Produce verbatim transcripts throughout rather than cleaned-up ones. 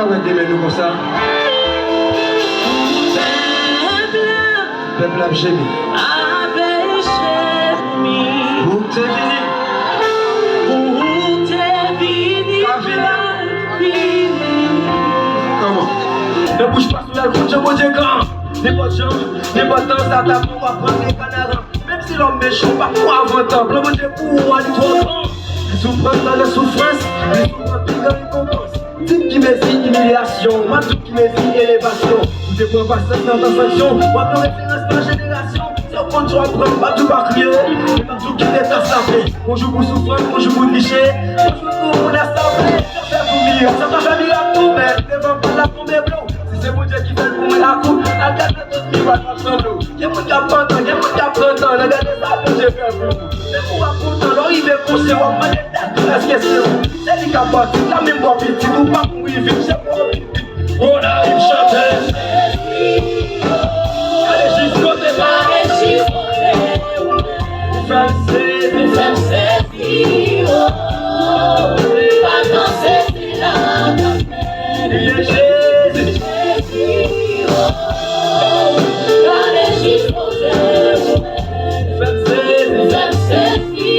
Nan demen nou konsa. Pèp la ap jemi. Apèl jemi. Ou te vini. Ou te vini. Ka vini. Vini. Kòman? Nan bouch pa sou lal, konn jan Bondye gran. Nenpòt jan, nenpòt tan, Satan pran, w ap pran kanaran. Menm si lòm mechan, w p ap pran avan tan. Plan Bondye pou ou an, li twò gran. Li sou pran tan nan soufrans, li sou pran pi gran rekonpans. Di m ki mezi imilyasyon, m ap di w ki mezi elevasyon. Ou te pran pasyans nan tan sanksyon, w ap yon referans pa jenerasyon. Se w konn sa w ap pran, m p ap di w pa kriye, m p ap di w kite tas la plen. Yon jou pou soufrans, yon jou pou triche, yon jou pou moun asanble. Sa fè pou mirak, sa pa fè mirak tou, men devan pa la tonbe blo. Si se Bondye ki fè l pou mwen akou, al gade tout miwa k ap sanble w. Gen moun k ap pantan, gen moun k ap pran tan nan gade sa Bondye fè pou ou. Men pou w ap kontan, lè w rive konse, w ap mande tèt ou èske se ou. Se li k ap bati, la menm bò pitit ou p ap mouri vit, se pou w vin vit. Bonayv chante. Ale jis kote pa. Ou fè m sezi. Ou fè m sezi. Priye Jezi. Fè m sezi.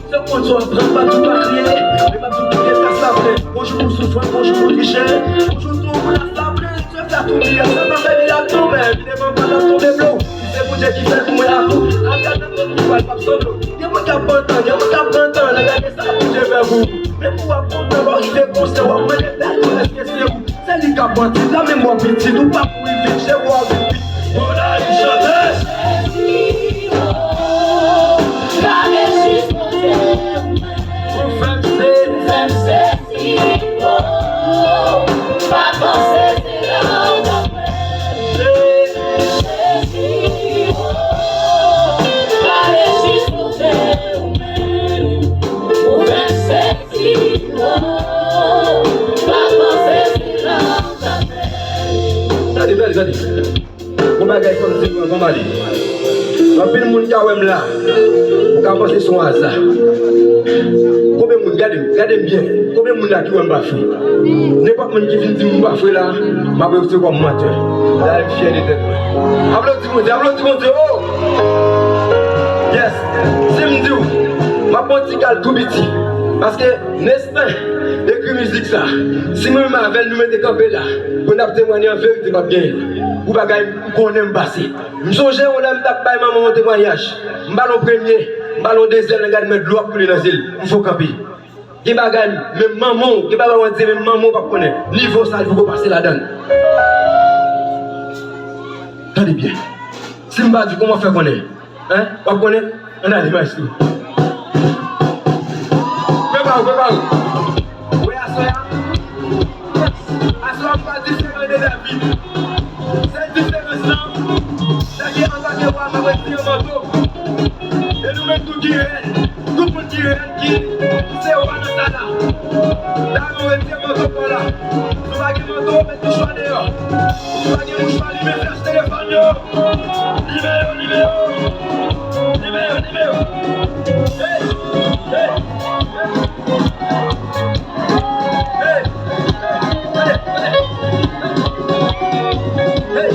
Se konn sa w ap pran, pa di w pa kriye. Men pa di w kite tas la plen. Bonjou pou soufrans, bonjou pou triche. Bonjou tou pou la sa plen. Sa tou li a, sa pa fè mirak non, men devan pa la tonbe blo. Si se Bondye ki fè l pou mwen akou, al gade nan tout miwa l p ap sanble w. Gen moun k ap pantan, gen moun k ap pantan, nan gade sa Bondye fè pou ou. Men pou w ap kontan, lè w rive konse, w ap mande tèt ou èske se ou. Se li k ap bati, la menm bò pitit, ou p ap mouri vit, je w ap vin vit. Bonayv chante. Ou fè m sezi. Tande, tande, tande. Yon bagay fò m di nou anvan m ale. Anpil moun ka wè m la, ou ka panse se yon aza. Konbyen moun, gade m, gade m byen. Konbyen moun la ki wè m pa fre? Nenpòt moun ki vin di m m pa fre la, m ap rete kòm mantè. Dayè m fyè de tèt mwen. Aplodi Bondye, aplodi Bondye, oh! Yes! Si m di w, m ap pran ti kal tou piti. Paske Nespen ekri mizik sa. Si mwen menm avè l nou mete kanpe la, pou n ap temwanye an verite m ap genyen l. Pou bagay m konnen m pase. M sonje yon lè m t ap bay manman yon temwayaj. M ba l yon premye, m ba l yon dezyèm, lè gade mwen dlo ap koule nan zye l. M fò kanpe. Gen bagay, menm manman w, gen bagay w ap di, menm manman w p ap konnen. Nivo sa, li poko pase ladan l. Tande byen. Si m pa di, kòman w fè konnen? Hein? W ap konnen? Ann ale, maestro. Prepare w, prepare w. Ou wè aswè a? Aswè a m pa diferan de David. Sèl diferans lan, se ke antanke wa, m ap retire manto. E nou menm tou ki rèn, tout moun ki rèn, ki se wa nan sa la. Dayè, nou retire manto pa w la. Si w pa gen manto, met mouchwa deyò. Si w pa gen mouchwa, limen flèch telefòn yo. Limen yo, limen yo. Limen yo, limen yo. Hey, hey, hey. Hey, hey, hey. Hey, hey, hey.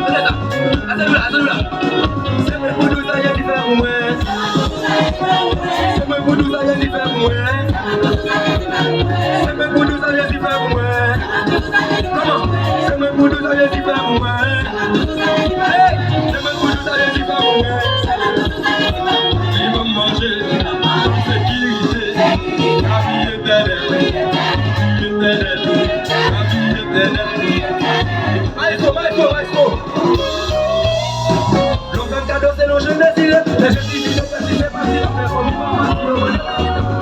Tande sa. Ase nou la, ase nou la. Se mwen pou douz ane li fè pou mwen. Se mwen pou douz ane li fè pou mwen. Se mwen pou douz ane li fè pou mwen. Kòman? Se mwen pou douz ane li fè pou mwen. Hey! Se mwen pou douz ane li fè pou mwen. Li ban m manje, li ban m sekirite. Lavi etènèl, lavi etènèl, lavi etènèl. Maestro, maestro, maestro. Lè w fè m kado, se non je désire. Lè je di, je fè, si se pa si, lè fè fanmi pa pati, yo mande la,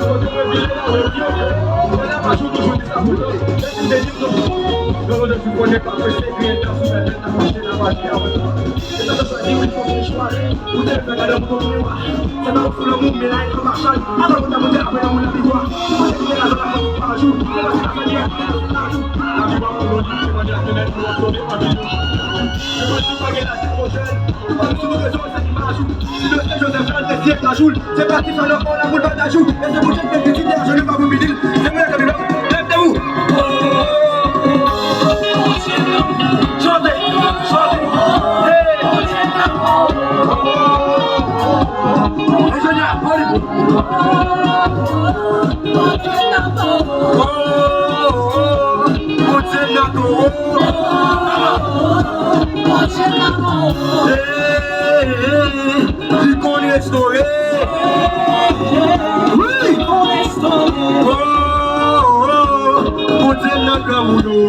kote mwen vire la, yo di, ok. Mwen la, pa jou, toujou di sa pou yo. Lè di, je di, non. Non, non, je suis connu, pa prese, griyen, dan, sou mèt, mèt, la mache, la mache, a mwen. E sa, sa di, wi, fò ke chwa. Ou te fè kado pou kontinye wa. Se nan ou fou lanmou, men la, e an machan. Avan, mwen ta monte, apre lanmou, la viktwa. Mwen te koute la, la, la, pa jou. Mwen la, se la, se la, se la. La vi pa pou mwen. Se pati sa nan kò la pou l pataje w. Se pa pou pini l. Se mwen k ap viv la. Lève debout. Chante. Chante. Hey. Enjenyè, Hollywood. Oh, oh, oh. Bondye n a toro. Hey, hey, hey. Li konn restore. Wi. Oh, oh, oh. Bondye nan granmoun ou.